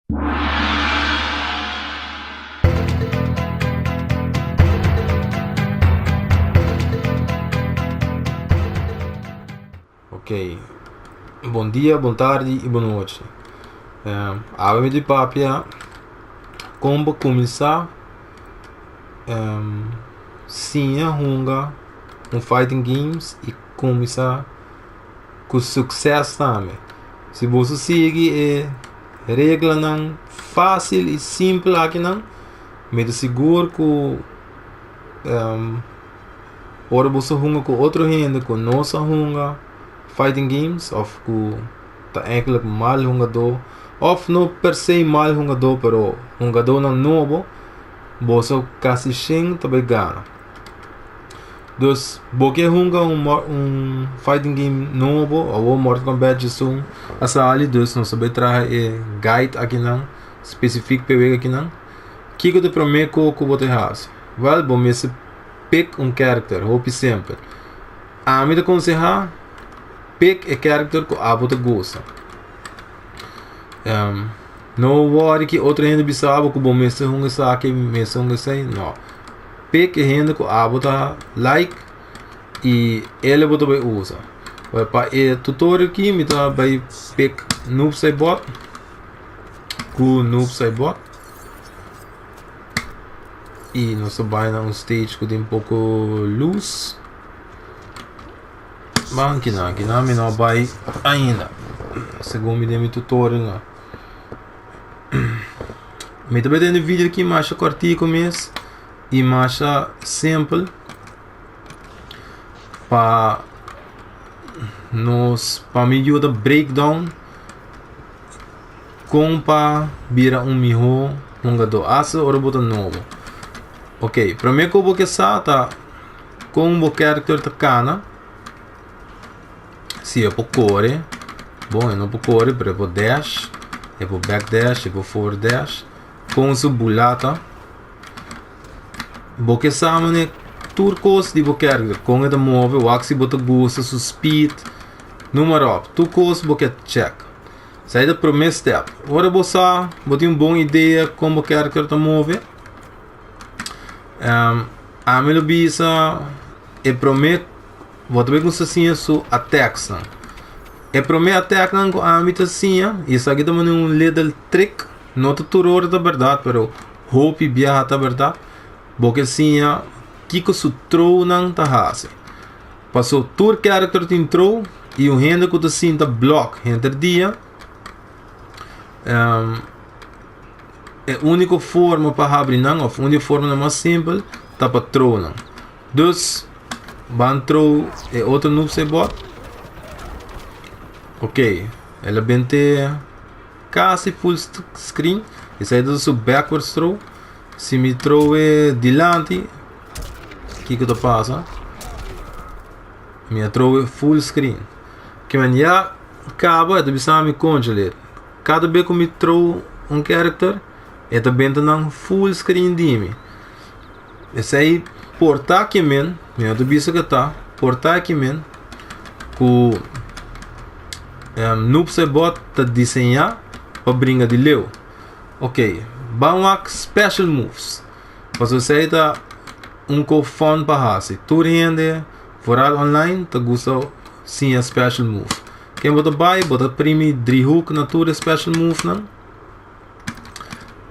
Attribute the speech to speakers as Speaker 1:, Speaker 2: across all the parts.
Speaker 1: Ok, bon dia, bon tardi i bon nochi. Awe mi di papia kon bo kuminsá siña hunga un fighting games i kuminsá ku sukses tambe. Si boso sigui e reglanan fásil i simpel akinan, mi ta sigur ku ora boso hunga ku otro hende ku no sa hunga fighting games òf ku ta eigenlijk mal hungadó òf no per se mal hungadó pero hungadónan nobo, boso kasi shen ta bai gana. Dus bo ke hunga un un fighting game nobo awor Mortal Kombat djesun a sali dus nos a bai traha e guide akinan specifiek pa e wega akinan. Kiko ta e prome ko ku bo ta hasi? Wel bo mester pick un character hopi simpel. Ami ta konseha pick e character ku abo ta gusta. No worry ki otro hende bisa bo ku bo mester hunga esaki mester hunga esei no. Pick e hende ku abo ta like i el bo ta bai usa. Pa e tutorial aki mi ta bai pick Noob Saibot ku Noob Saibot i nos ta bai na un stage ku tin poko lus. Ban kinan, kinan mi no bai ainda segun mi den mi tutorial nan. Mi ta bai tene video aki masha kòrtiku mes i masha simpel pa nos pa mi yuda break down kon pa bira un mihó hungadó asta ora bo ta nobo. Ok, promé ku bo ke sa ta kon bo character ta kana. Si e por kore, bon e no por kore pero e por dash, e por back dash, e por forward dash. Kon su bulata. Bo ke sa manera tur kos di bo character, kon e ta move, wak si bo ta gusta su speed, noem maar op. Tur kos bo ke check. Esei ta prome step. Ora bo sa, bo tin un bon idea kon bo character ta move, ami lo bisa e prome. Bo ta bay cuminsa siña su attacks-nan. E prome attack-nan cu ami ta siña, y esaki ta manda un little trick, no ta tur ora ta berdad, pero hopi biaha ta berdad, bo ke siña kico su throw-nan ta haci. Paso tur character tin throw, y un hende cu ta sinta block henter dia, e unico forma pa habri nan, of unico forma mas simpel, ta pa throw nan. Dus ban throw e otro noob saibot. Ok, el a bente casi full screen. Esei ta su backwards throw. Si mi throw e dilanti, kiko ta pasa? Mi a throw e full screen. Ke men ya kaba e ta bisa mi conchale. Kada be ku mi throw un character, e ta benta nan full screen di mi. Esei por ta ki men, mi no ta bisa ku ta, por ta ki men ku Noob Saibot ta diseñá pa bringa di leu. Ok, ban wak special moves. Pasobra esei ta un ko fun pa hasi. Tur hende, foral online, ta gusta siña special move. Ken bo ta bai, bo ta primi driehoek na tur e special movenan.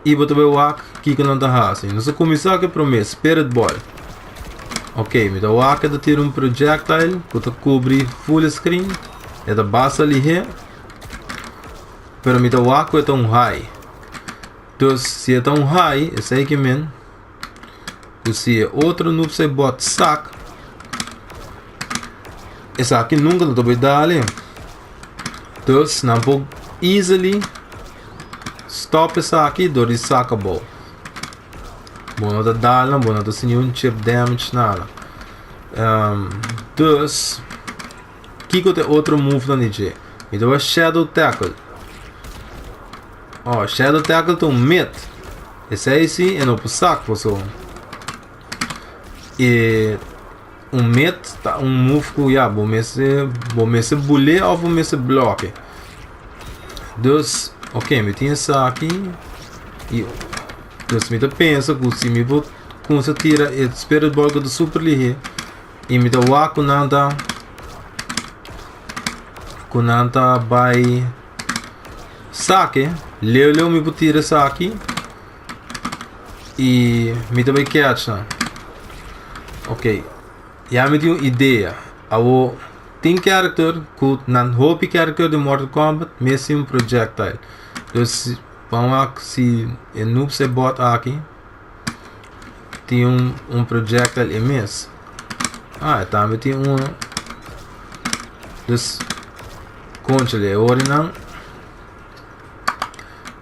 Speaker 1: I bo ta bai wak kiko nan ta hasi. Nos a kuminsá ku e promé, Spirit Ball. Ok, mi ta wak e ta tira un projectile ku ta kubri full screen. E ta basta lihé. Pero mi ta wak ku e ta un high. Dus, si e ta un high, esei ke men ku si e otro noob sai bot sak, esaki nunka no ta bai dal. Dus, nan por easily stop esaki dor di saka bou. Bo no ta dal nan, bo no ta haci niun chip damage, nada. Dus, kiko ta e otro move nan di dje? Mi ta wak shadow tackle. Oh, shadow tackle ta un mid. Esei si e no por sak pasobra e un mid ta un move ku ya bo mester bo mester bul'é òf bo mester blòk'e. Dus. Ok, mi tin esaki i dus mi ta pensa ku si mi por kumsa tira e spirit ball ku ta super lihé i mi ta wak ku nan ta ku nan ta bai sake leu leu mi por tira esaki i mi ta bai catch nan. Ok, ya mi tin un idea. Awor tin character ku nan hopi character den Mortal Kombat mester un projectile. Dus ban wak si e noob se bot aki tin un un projectile e mes. Ah, e tambe tin un. Dus conchale e ora nan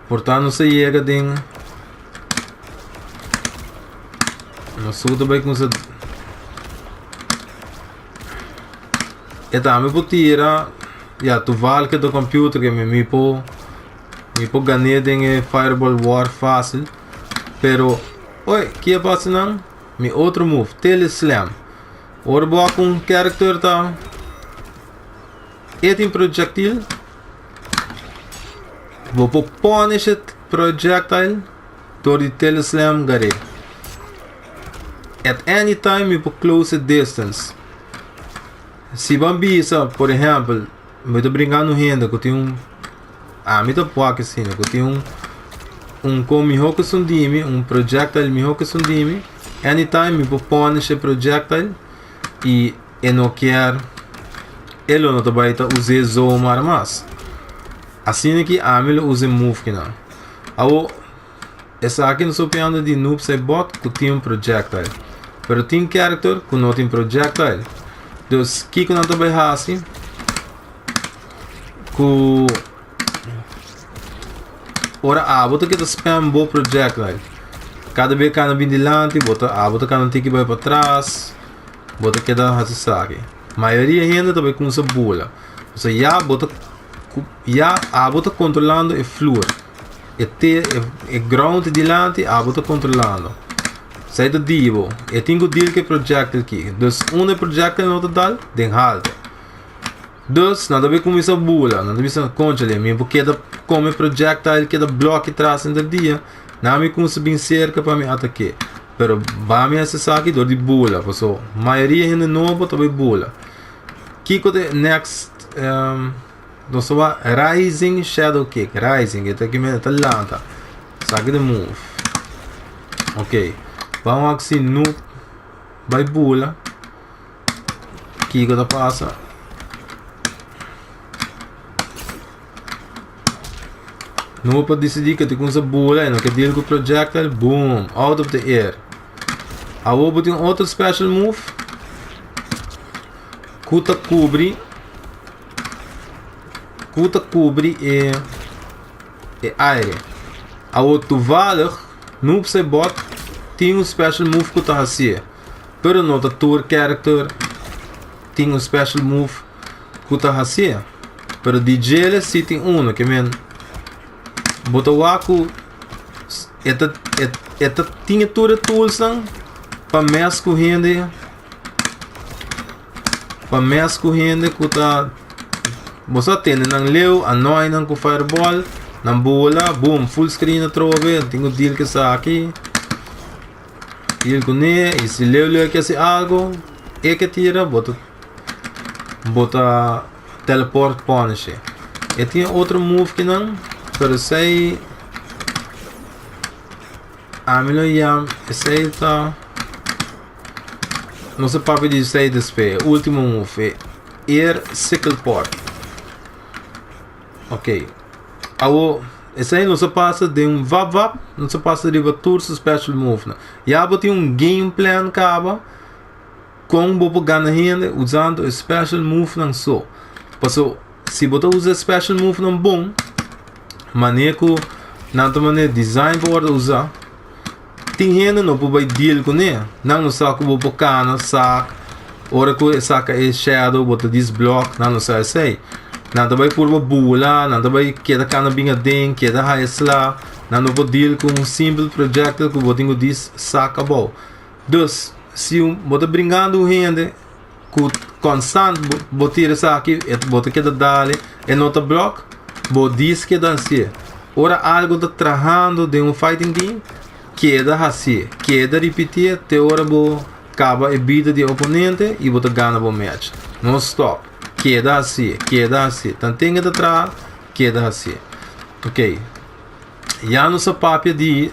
Speaker 1: por ta nos a yega den nos ta bai kumsa E tambe por tira ya toevallig e computer ke mi por mi por gané den e fireball war fácil pero oye ke a pasa nan mi otro move tele slam ora bo wak un character ta e tin projectil bo por pone ese projectile dor di tele slam gar'é. At any time mi por close e distance. Si bo a bisa, por ehempel, mi ta bringa un hende ku tin un, ami ta wak asina, ku tin un un kon mihó ku esun di mi, un projectile mihó ku esun di mi, anytime mi por punish e projectile i e no kier, e lo no ta bai ta us'é zomaar mas. Asina ki ami lo usa e move kinan. Awor. Esaki nos opiando di Noob Saibot ku tin un projectile. Pero tin character ku no tin projectile. Dus kiko nan ta bai hasi ku ora abo ta keda spam bo projectile. Kada bes kana bin dilanti bo ta abo ta kana tiki bai patras bo ta keda hasi esaki. Mayoria hende ta bai kumsa bula. Pasobra ya bo ta ya abo ta kontrolando e flur. E te e ground dilanti abo ta kontrolando. Esei ta di bo. E tin ku deal ku e projectil aki. Dus unda e projectil no ta dal? Den halto. Dus nan ta bin kuminsá bula. Nan ta bisa konchale mi por keda kome projectile keda bloki tras henter dia. Nan mi kuminsá bin serka pa mi atak'é. Pero ba mi hasi esaki dor di bula. Pasobra mayoria hende nobo ta bai bula. Kiko ta e next Nos ta wak Rising Shadow Kick. Rising, e ta ki mende ta lanta. Esaki ta move. Ok. Ban wak si noob bai bula. Kiko ta pasa? Noob a disidí ke ta kumsa bula e no ke deal ku projectile. Boom! Out of the air. Awor bo tin otro special move ku ta kubri. Ku ta kubri e e aire. Awor toevallig Noob Saibot tin un special move ku ta hasié, pero no ta tur character tin un special move ku ta hasié. Pero di djele si tin uno ke men bo ta wak ku e ta e ta tin e tur e toolsnan pa mes ku hende. Pa mes ku hende ku ta bo sa tende nan leu annoy nan ku fireball nan bola boom full screen atrobe tin ku deal ku esaki deal kuné i si leu leu ke hasi algu e ke tira bo ta bo ta teleport punish e. E tin otro move kinan pero esei ami lo yam esei ta. Nos a papia di esei despues. E ultimo move, e Air Sickle Port. Ok. Awo, esei nos a pasa den un vap vap, nos a pasa riba tur su special move nan. Ya bo tin un game plan kaba kon bo por gana hende usando e special move nan so. Paso si bo ta usa e special move nan bon, manera ku nan ta manera design pa wòrdu usa. Tin hende no por bai deal kuné. Nan no sa ku bo por kana sak. Ora ku e saka e shadow bo ta dis block, nan no sa esei. Nan ta bai purba bula, nan ta bai keda kana bin aden, keda haya sla. Nan no por deal ku un simpel projectile ku bo tin ku dis sak abou. Dus, si un bo ta bringando un hende ku konstant bo tira esaki, bo ta keda dale, e no ta block, bo dis keda hasie. Ora algo ta trahando den un fighting game, keda hasié, keda ripitié te ora bo kaba e bida di e oponente i bo ta gana bo match. No stop. Keda hasié, keda hasié. Tanten e ta traha, keda hasié. Ok. Ya nos a papia di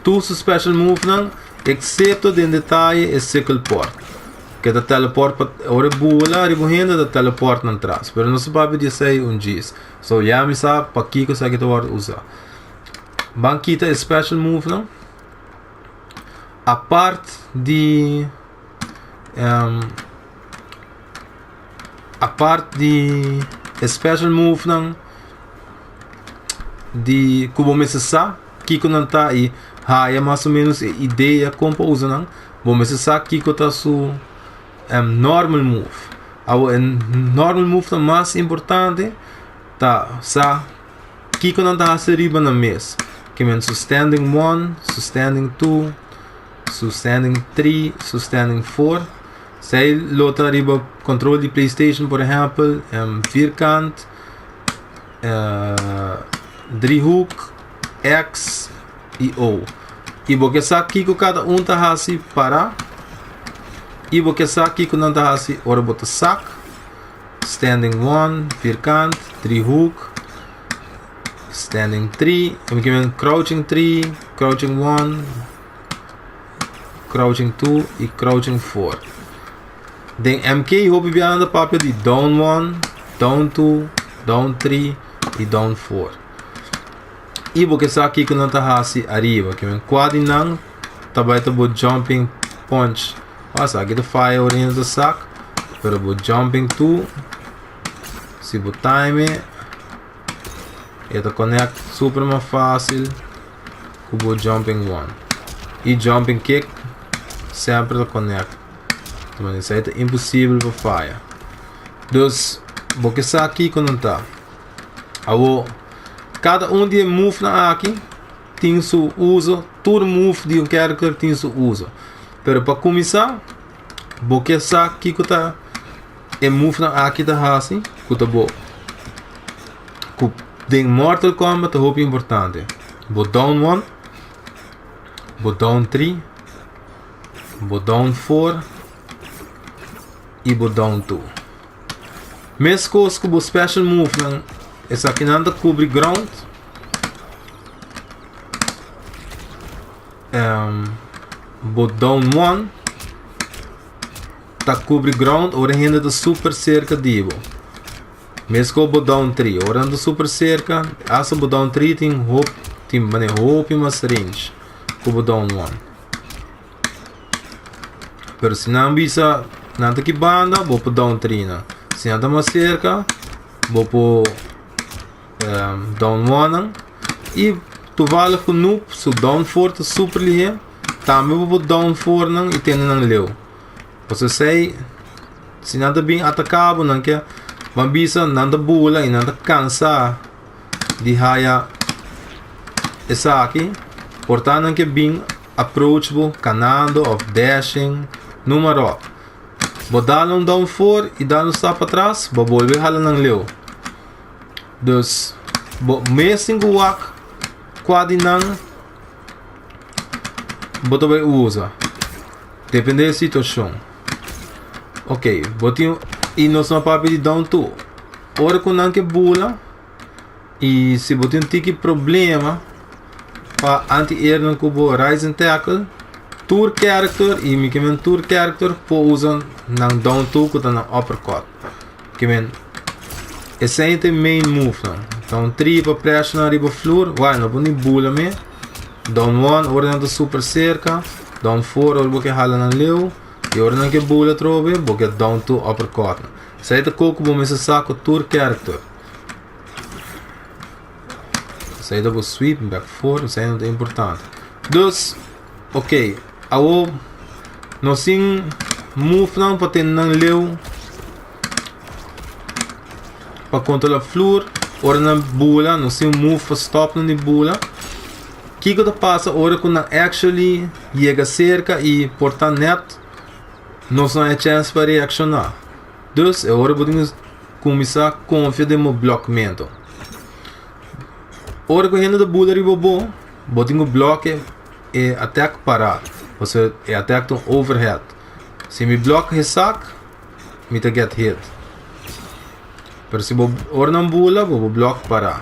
Speaker 1: tur su special move nan, excepto den detaye e sickle port. Ke ta teleport pa ora e bula riba un hende ta teleport nan tras. Pero nos a papia di esei un djis. So ya mi sa pakiko esaki ta wòrdu usa. Ban kita e special move nan. Apart di um, apart di e special move nan di ku bo mester sa kiko nan ta i haya mas o menos e idea kon pa usa nan, bo mester sa kiko ta su um, normal move. Awo e normal move ta mas importante ta sa kiko nan ta hasi riba nan mes. Ke men su standing one, su standing two, su standing three, su standing four. Esei lo ta riba control di PlayStation por ehempel, um, vierkant, uh, driehoek, X i O. I bo ke sa kiko kada un ta hasi para i bo ke sa kiko nan ta hasi ora bo ta sak. Standing one, vierkant, driehoek, standing three, i mi ke men crouching three, crouching one, crouching two i crouching four. Den MK hopi biaha nan ta papia di down one, down two, down three i down four. I bo ke sa kiko nan ta hasi ariba. Ke men kua di nan ta bai ta bo jumping punch. Asa aki ta faya ora hende ta sak, pero bo jumping two, si bo time e ta connect super mas fácil ku bo jumping one. I jumping kick semper ta connect. Anto esei ta imposibel pa faya. Dus bo ke sa kiko nan ta. Awo, kada un di e move-nan aki tin su uso, tur move di un character tin su uso. Pero pa kuminsá, bo ke sa kiko ta e move-nan aki ta hasi ku ta bo ku den Mortal Kombat ta hopi importante. Bo down one, bo down three, bo down four i bo down two. Meskos ku bo special move nan, esakinan ta kubri ground. Um, bo down one ta kubri ground ora hende ta super serka di bo. Meskos bo down three, ora nan ta super serka, hasta bo down three tin hop, tin mane hopi mas range ku bo down one. Pero si nan bisa nan ta ki banda, bo por down three nan. Si nan ta mas cerca, bo por um, down one nan. I toevallig ku Noob su down four ta super lihe, tambe bo por down four nan i tene nan leu. Pasobra esei, si nan ta bin ataká bo, nan ke ban bisa nan ta bula i nan ta kansa di haya esaki, por ta nan ke bin approach bo kanando of dashing, numa ròt. Bo dal un down for i dal un stap patras, bo bolbe hala nan leu. Dus, bo mes tin ku wak kua di nan bo ta bai usa. Depende e situashon. Ok, bo tin i nos no papia di down two. Ora ku nan ke bula i si bo tin tiki problema pa anti-air nan ku bo rising tackle, tur character i mi ke men tur character por usa nan down two ku ta nan uppercut. Ke men esei ta e main move nan. Down three pa pressure nan riba floor, wai no por ni bula me. Down one ora nan ta super serka, down four ora bo ke hala nan leu i ora nan ke bula atrobe bo ke down two uppercut nan. Esei ta ko ku bo mester sa ku tur character. Esei ta bo sweep back four, esei no ta importante. Dus, ok, awo nos tin move nan pa tene nan leu pa controla floor. Ora nan bula, nos tin un move pa stop nan di bula. Kiko ta pasa ora ku nan actually yega serka i por ta net nos no hay chance pa reacciona. Dus e ora bo tin ku kuminsá konfia den bo blòkmentu. Ora ku hende ta bula riba bo, bo tin ku block e attack para. Pasobra e attack ta un overhead. Si mi block e sak, mi ta get hit. Pero si bo ora nan bula, bo por block para.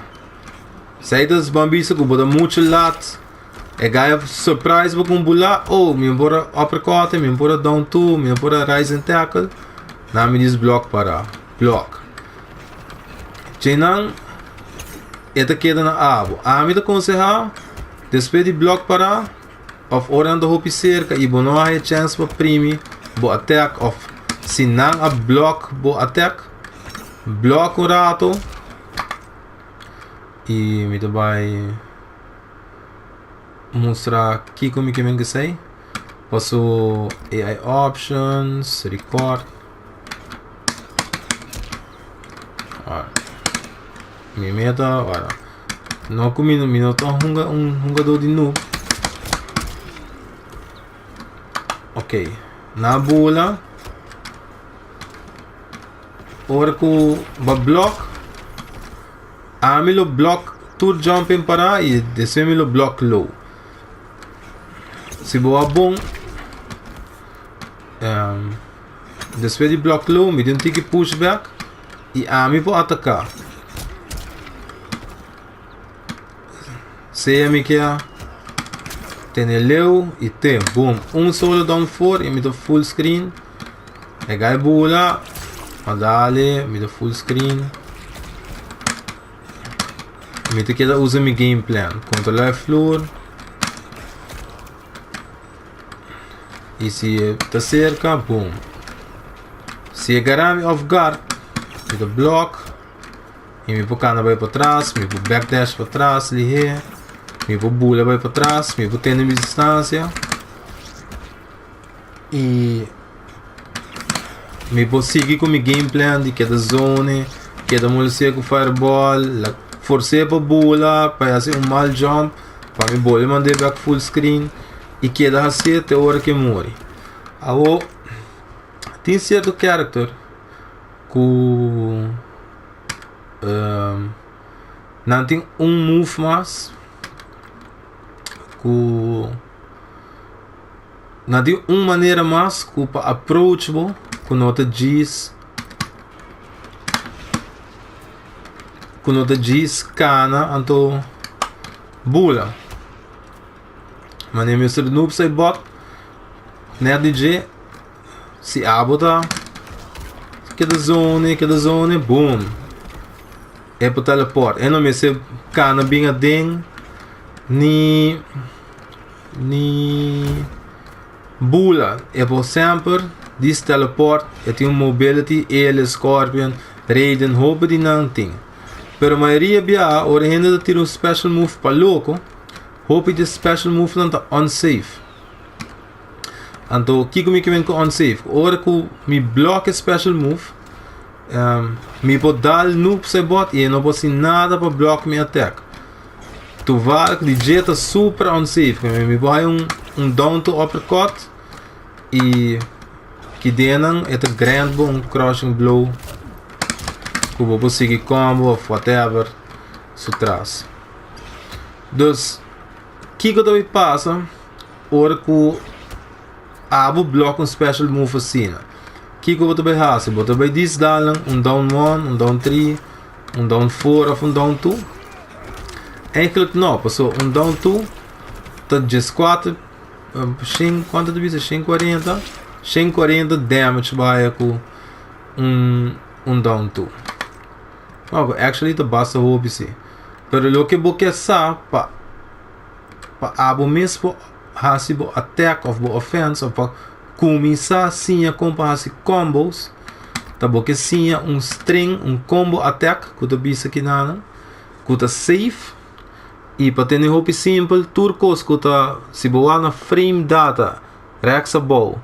Speaker 1: Esei ta ban bisa ku bo ta muchu lat. E guy a surprise bo ku un bula, oh mi no por a uppercut, mi no por a down two, mi no por a rising tackle. Nan mi dis block para. Block. Djenan e ta keda na abo. Ami ta konsehá despues di block para òf ora nan ta hopi serka i bo no a haña chèns pa primi bo attack òf si nan a block bo attack, block un rato i mi ta bai mustra kiko mi ke men kesei. Paso AI options, record. Mi meta, ora. No ku mi, mi no ta hunga un hungadó di noob. Ok, na bula. Ora ku ba block, ami lo block tur jumping para i despues mi lo block low. Si bo a bon, despues di block low mi tin un tiki push back i ami por ataká. Sea mi kia tene leu i te boom un solo down four i mi ta full screen. E gai bula a dale mi ta full screen. Mi ta keda usa mi game plan. Controla e floor. I si e ta cerca boom. Si e gara mi off guard mi ta block. I mi por kana bai patras, mi por backdash patras lihé, mi por bula bai patras, mi por tene mi distansia i mi por sigui ku mi game plan di keda zone, keda molestia ku fireball, la fors'é pa bula pa e hasi un mal jump pa mi bolbe mand'é bek full screen i keda hasié te ora ke muri. Awor tin sierto character ku nan tin un move mas ku nan tin un manera mas ku pa approach bo ku no ta djis ku no ta djis kana anto bula. Manera Mister Noob Saibot net di dje. Si abo ta keda zone, keda zone, boom. E por teleport. E no mester kana bin aden ni ni bula. E por semper dis teleport. E tin un mobility, el, Scorpion, Raiden, hopi di nan tin. Pero mayoria biaha ora hende ta tira un special move pa loko, hopi di e special move nan ta unsafe. Anto kiko mi ke men ku unsafe? Ora ku mi block e special move, mi por dal noob saibot i e no por hasi nada pa block mi attack. Toevallig di dje ta super unsafe, mi por haña un down to uppercut i kidenan e ta grant bo un crushing blow ku bo por sigui combo of whatever su tras. Dus kiko ta bay pasa? Ora ku abo blòk un special move asina, kiko bo ta bai hasi? Bo ta bai dis dal nan un down one, un down three, un down four òf un down two? Eigenlijk no, pasobra un down two ta dieskuater, shen, kuantu ta bisa? 140, 140 damage bo haya ku un un down two. No, actually ta basta hopi si. Pero loke bo ke sa pa. Pa abo mes por hasi bo attack of bo offense of pa kuminsá siña kon pa hasi combos, ta bo ke siña un string, un combo attack ku ta bisa kinanan, ku ta safe i pa tene hopi simpel tur kos ku ta si bo wak na frame data rèks abou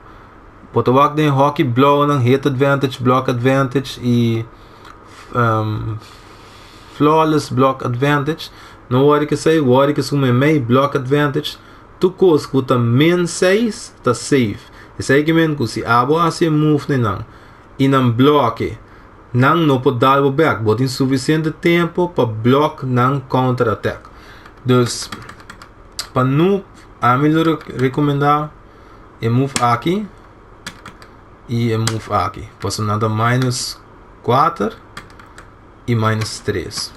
Speaker 1: bo ta wak den hockey blaunan hit advantage, block advantage i Flawless block advantage, no wòri kesei, wòri ke suma e mei block advantage, tur kos ku ta min seis ta safe. Esei ke men ku si abo hasi e move den nan i nan bloke, nan no por dal bo bek. Bo tin sufisiente tempu pa block nan counter attack. Dus pa noob ami lo recomenda e move aki y e move aki. Pasobra nan ta minus 4 y minus 3.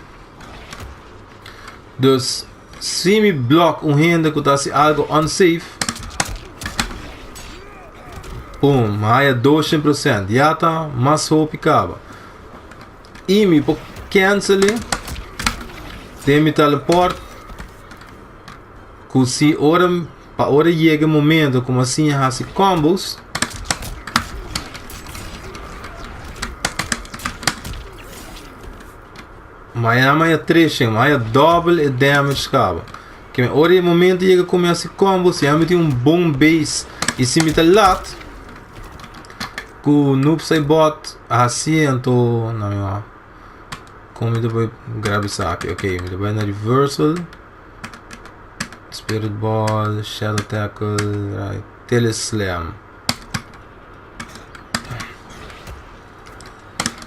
Speaker 1: Dus si mi block un hende ku ta hasi algo unsafe, pum, mi haya 200%. Ya ta mas hopi kaba. Y mi por cancel e den mi teleport ku si ora pa ora yega e momento ku mi a siña hasi combos. Mañana maya 300, maya double e damage kaba. Ke ora e momento yega ku mi hasi combo, si ami tin un bon base y si mi ta lat ku Noob Saibot hasi anto na mi wak kon mi ta bai graba esaki. Ok, mi ta bai na reversal, spirit ball, shadow tackle, right, teleslam.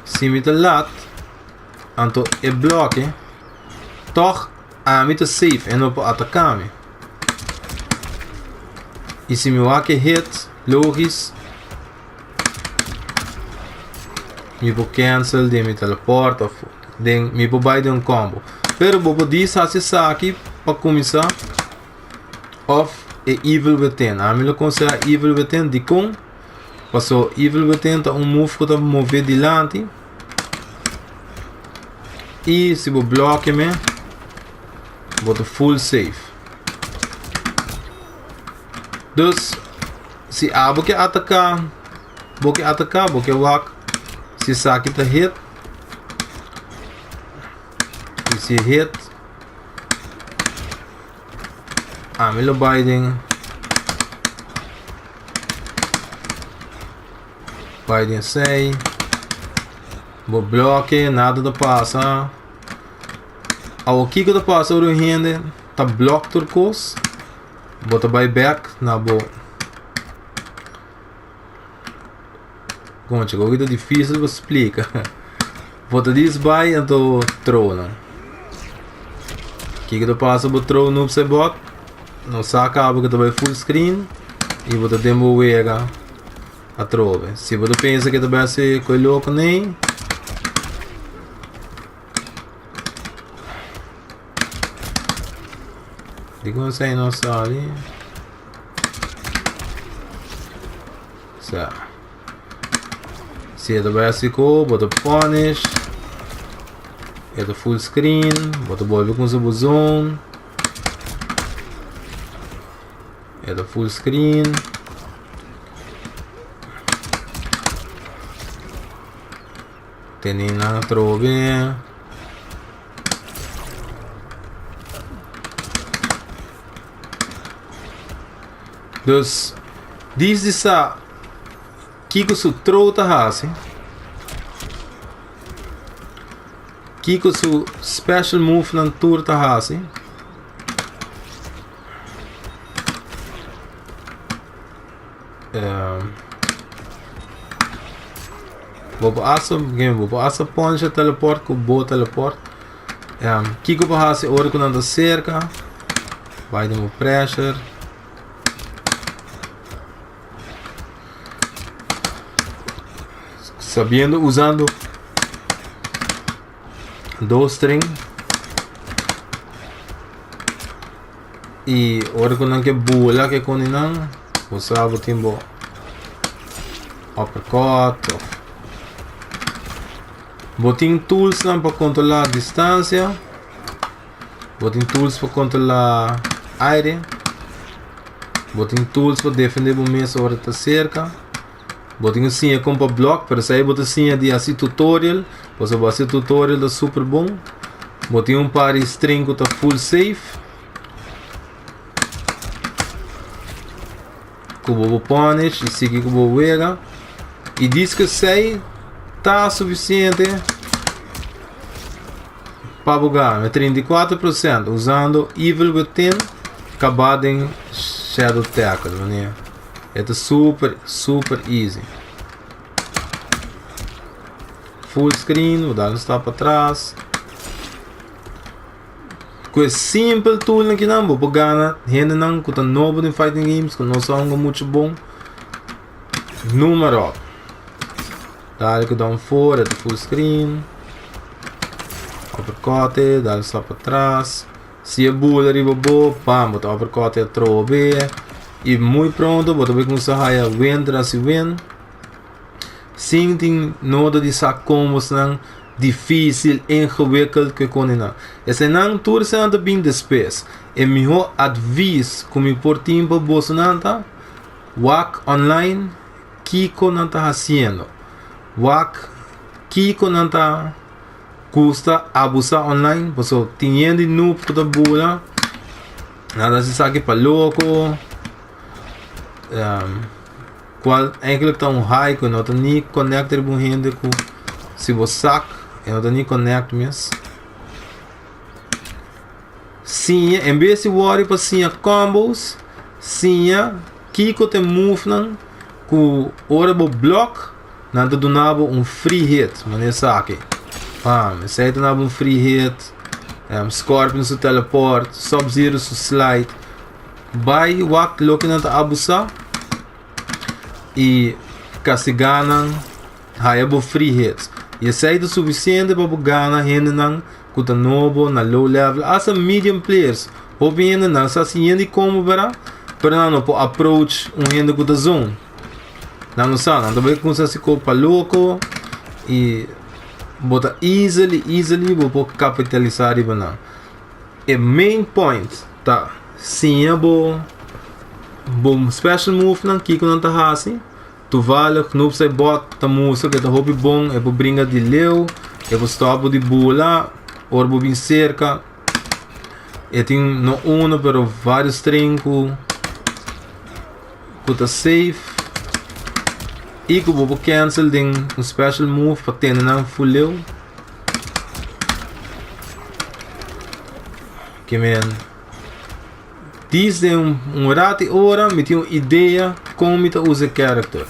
Speaker 1: Si mi ta lat, anto e bloke, tòg ami ta safe, e no por ataká mi. I si mi wak e hit, logis, mi por cancel den mi teleport òf den mi por bai den un combo. Pero bo por dis hasi esaki pa kuminsá òf e evil within. Ami lo konsehá evil within dikon? Paso Evil Within ta un move ku ta move dilanti. I si bo bloke me, bo ta full safe. Dus, si abo ke ataka, bo ke ataka, bo ke wak si esaki ta hit. I si e hit, ami lo bai den. Bai den esei. Bo bloke, nada ta pasa. Awor kiko ta pasa ora un hende ta blok tur kos? Bo ta bai bek na bo. Concha, koki ta dificil pa splica. Bo ta dis bai anto throw nan. Kiko ta pasa bo throw noob saibot? No sa caba ku ta bai full screen y bo ta den bo wega atrobe. Si bo ta pensa ke ta bai hasi koe loko nei. Dikon esei no sali? Sa. Si e ta bai hasi ku, bo ta punish. E ta full screen, bo ta bolbe kumsa bo zone. E ta full screen. Tene nan atrobe. Dus, dis di sa kiko su throw ta hasi, kiko su special move nan tur ta hasi. Bo por hasta bo por hasta poncha teleport ku bo teleport. Kiko por hasi ora ku nan ta serka? Bai den bo pressure. Sabiendo usando dos string. I ora ku nan ke bula ke koni nan, bo sa bo tin bo uppercut of bo tin tools nan pa kontrolá distansia, bo tin tools pa kontrolá aire, bo tin tools pa defendé bo mes ora ta serka, bo tin ku siña kon pa blòk, pero esei bo ta siña di hasi tutorial, pasobra bo hasi tutorial ta super bon. Bo tin un par di string ku ta full safe. Ku bo bo punish i sigui ku bo wega. I diske esei ta sufisiente pa bo gana. 34% usando Evil Within kaba den Shadow Tackle. Manera e ta super super easy. Full screen, bo dal un stap atras. Ku e simpel toolnan kinan bo por gana hendenan ku ta nobo den fighting games ku no sa hunga muchu bon. Noem maar op. Dale ku down 4, e ta full screen. Uppercut e, dale stap atras. Si e bula riba bo, pam, bo ta uppercut e atrobe. I muy pronto bo ta bay kuminsá haya win tras win. Sin tin nodo di sa combosnan difícil, ingewikkeld ku e konenan. Eseinan tur eseinan ta bin despues. E mihó advis ku mi por tin pa bosonan ta, wak online kiko nan ta hasiendo. Wak kiko nan ta gusta abusá online, pasobra tin hende noob ku ta bula, nan ta hasi esaki pa loko. Cual eigenlijk ta un high cu no ta ni connect riba un hende cu si bo sak e no ta ni connect mes. Siña en bes di worry pa siña combos siña kico ta e move nan cu ora bo block nan ta duna bo un free hit manera esaki pam esey ta duna bo un free hit scorpion su teleport sub zero su slide. Bai wak loke nan ta abusá i kastigá nan haya bo free hits. I esei ta sufisiente pa bo gana hendenan ku ta nobo na low level, asta medium players. Hopi hende nan sa si hende komo bera, pero nan no por approach un hende ku ta zone. Nan no sa, nan ta bai kuminsá hasi kos pa loko i bo ta easily, easily bo por kapitalisá riba nan. E main point ta siña bo bo special move nan kiko nan ta hasi. Toevallig Noob Saibot ta mustra ku e ta hopi bon, e por bringa di leu, e por stòp bo di bula ora bo bin serka. E tin no uno pero varios string ku ku ta safe i ku bo por cancel den un special move pa tene nan full leu. Ke men dis den un rat i ora mi tin un idea kon mi ta usa e character.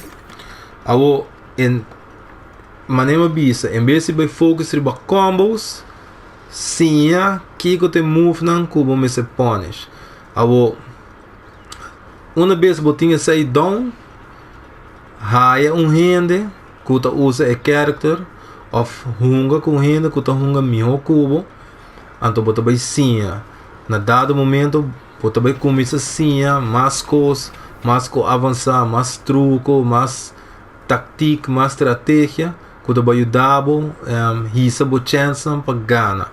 Speaker 1: Awo en manera mi a bisa en bes di bai focus riba combos siña kiko ta e move nan ku bo mester punish. Awo una bes bo tin esei down haya un hende. Ku ta usa e character of hunga ku un hende ku ta hunga mihó ku bo, anto bo ta bai siña. Na dado momento bo ta bai kuminsá siña mas kos, mas ku avansá, mas truko, mas taktik, mas strategia ku ta bai yuda bo hisa bo chènsnan pa gana.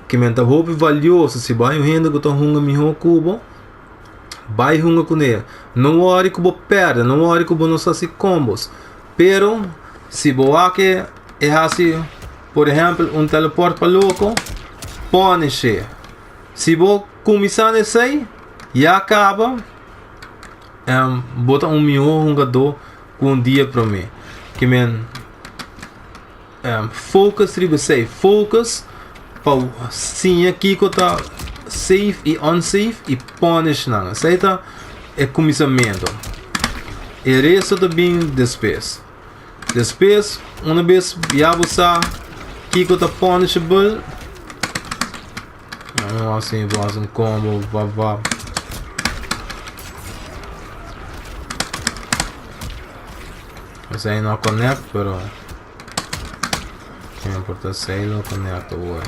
Speaker 1: Kimen ta hopi valioso si bo hay un hende ku ta hunga mihó ku bo. Bai hunga kuné. No wòri ku bo pèrdè, no wòri ku bo no sa hasi kombos. Pero si bo wak e hasi por ehèmpel un teleport pa loko, pònish'é. Si bo kuminsá na esei, ya kaba bo ta un mihó hungadó ku un dia promé. Ke men Focus riba esei, focus pa siña kiko ta safe i unsafe i punish nan. Esei ta e kuminsamentu. E resto ta bin despues. Despues, una bes ya bo sa kiko ta punishable, asina bo hasi un combo, va va. Esei no a connect pero no importa esei lo connect awor.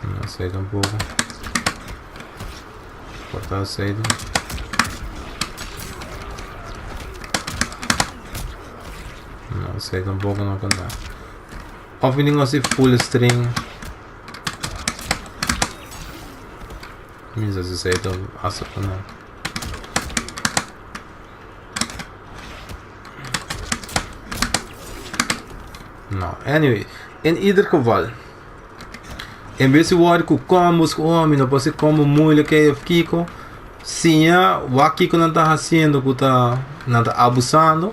Speaker 1: No esei tampoco. Importa esei. No esei tampoco no connect. Of mi tin hasi full string. Mi sa si esei ta hasta ku no. No, anyway, in ieder geval, en bes di wòrdu ku kombos ku oh mi no por hasi kombo moeilijk ei of kiko, siña wak kiko nan ta hasiendo ku ta nan ta abusando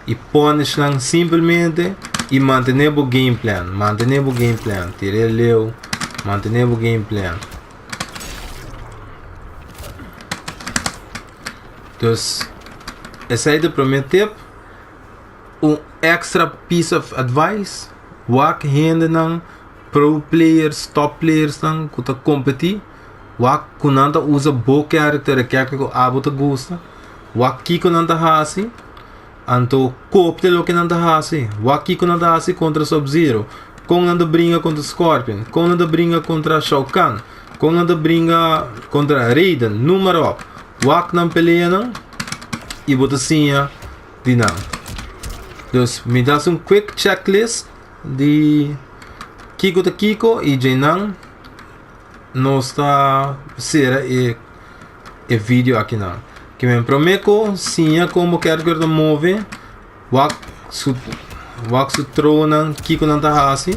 Speaker 1: i punish nan simplemente i mantené bo game plan, mantené bo game plan, tir'é leu, mantené bo game plan. Dus esei ta e promé tip. Un extra piece of advice, wak hendenan, pro players, top players nan ku ta kompetí, wak ku nan ta usa bo character, e character ku abo ta gusta, wak kiko nan ta hasi, anto kopia loke nan ta hasi, wak kiko nan ta hasi kontra Sub-Zero, kon nan ta bringa kontra Scorpion, kon nan ta bringa kontra Shao Kahn, kon nan ta bringa kontra Raiden, noem maar op. Wak nan peleanan i bo ta siña di nan. Dus mi ta hasi un quick checklist di kiko ta kiko i dje nan nos ta sera e video akinan. Ke men promé ku siña kon bo character ta move, wak su throw-nan, kiko nan ta hasi.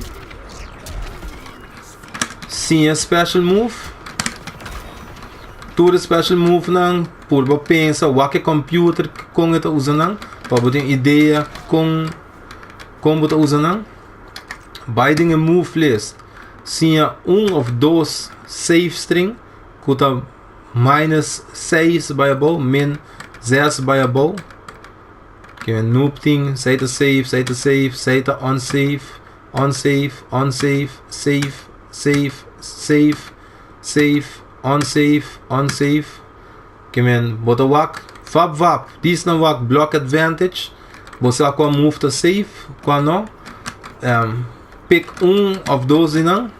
Speaker 1: Siña special move. Tur special move nan purba pensa wak e computer kon e ta usa nan pa bo tin idea kon bo ta usa nan. Bai den e move list. Siña un òf dos safe string ku ta minus 6 bai abou, min 6 bai abou. Ke men Noob tin, esei ta safe, esei ta safe, esei ta unsafe, unsafe, unsafe, safe, safe, safe, safe, unsafe, unsafe. Ke men bo ta wak, vap vap, dis nan wak block advantage, bo sa kua move ta safe, kua no. Pick un òf dos di nan.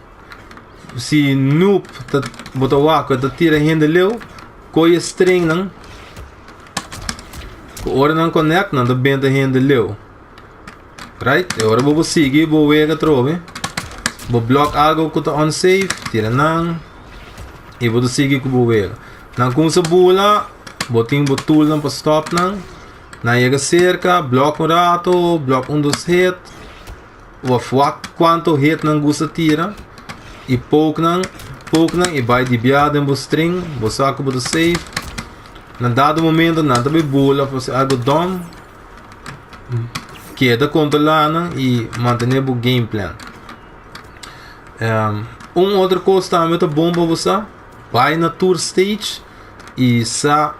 Speaker 1: Si Noob ta bo ta wak ta tira hende leu, kohe string nan. Ku ora nan connect nan ta benta hende leu. Right? E ora bo sigui bo wega trobe. Bo block algo ku ta unsafe, tira nan. I bo ta sigui ku bo wega. Nan kumsa bula, bo tin bo tool nan pa stop nan. Nan yega serka, block un rato, block un dos hit. Of wak kuantu hit nan gusta tira. I poke nan i bai di bia den bo string, bo sa ku bo ta safe. Na dado momento nan ta bai bula of hasi algo dom. Keda kontrolá nan i mantené bo game plan. Un otro kos tambe ta bon pa bo sa, bai na tur stage i sa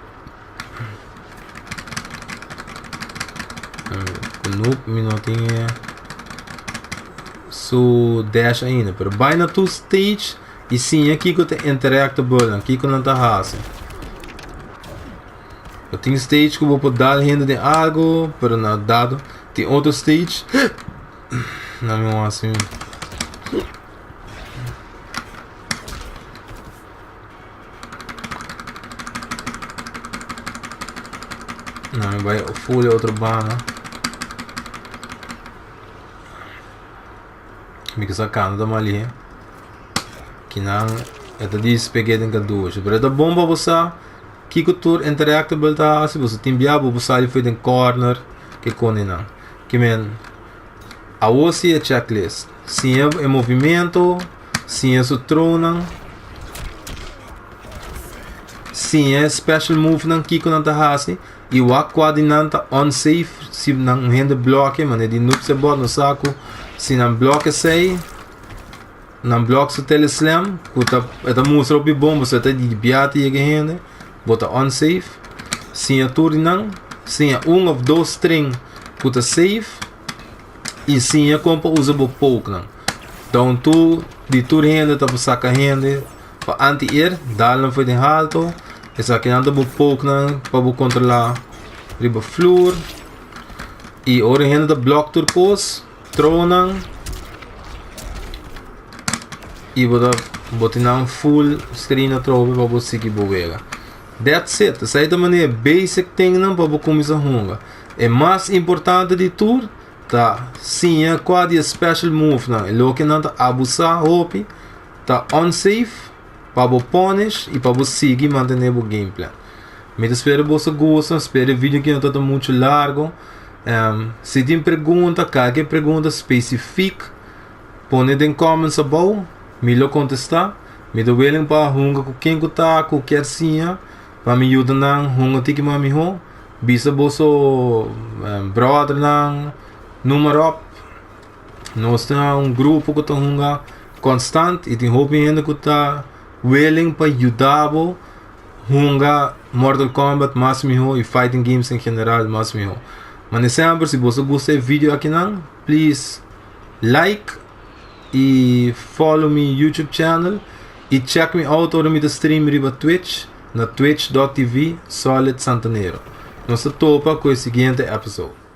Speaker 1: ku Noob mi no tin su dash ainda, pero bai na tur stage i siña kiko ta interactable nan, kiko nan ta hasi. Bo tin stage ku bo por dal hende den algo, pero na dado tin otro stage nan mi hasi. Nan mi bai full e otro banda. Mi ke sa kanta ta mali. Kinan e ta dispeg'é den kadushi, pero e ta bon pa bo sa kiko tur interactable ta hasi, bo sa tin bia bo por sali for den corner ke kone nan. Ke men awor si e checklist, siña e movimento, siña su throw-nan, siña e special move-nan kiko nan ta hasi i wak kua di nan ta unsafe si nan un hende bloke manera di Noob Saibot no sa ku si nan bloke esei nan block su teleslam ku ta e ta mustra hopi bon pasobra e ta di bia ta yega hende bo ta unsafe siña tur di nan siña un of dos string ku ta safe i siña kon pa usa bo poke nan down tur di tur hende ta por saka hende pa anti-air dal nan for den halto esakinan ta bo poke nan pa bo kontrola riba flur i ora hende ta block tur kos throw nan i bo ta bo tin nan full screen atrobe pa bo sigui bo wega. That's it. Esei ta manera basic thing nan pa bo kuminsá hunga. E mas importante di tur ta siña kua di e special move nan. E loke nan ta abusá hopi ta unsafe pa bo punish i pa bo sigui mantené bo game plan. Mi ta spera boso gusta, spera e video aki no ta muchu largo. Si tin pregunta, kalke pregunta spesifik, pone den comments abou, mi lo kontestá. Mi ta willing pa hunga ku ken ku ta ku kier siña pa mi yuda nan hunga tiki mas mihó. Bisa boso brothernan, noem maar op. Nos ta un grupo ku ta hunga konstant i tin hopi hende ku ta willing pa yuda bo hunga Mortal Kombat mas mihó i fighting games en general mas mihó. Manera semper, si bo gusta e video aki nan, please like y follow mi YouTube channel y check me out ora mi stream riba Twitch na twitch.tv SolidSantanero. Nos ta topa cu e siguiente episode.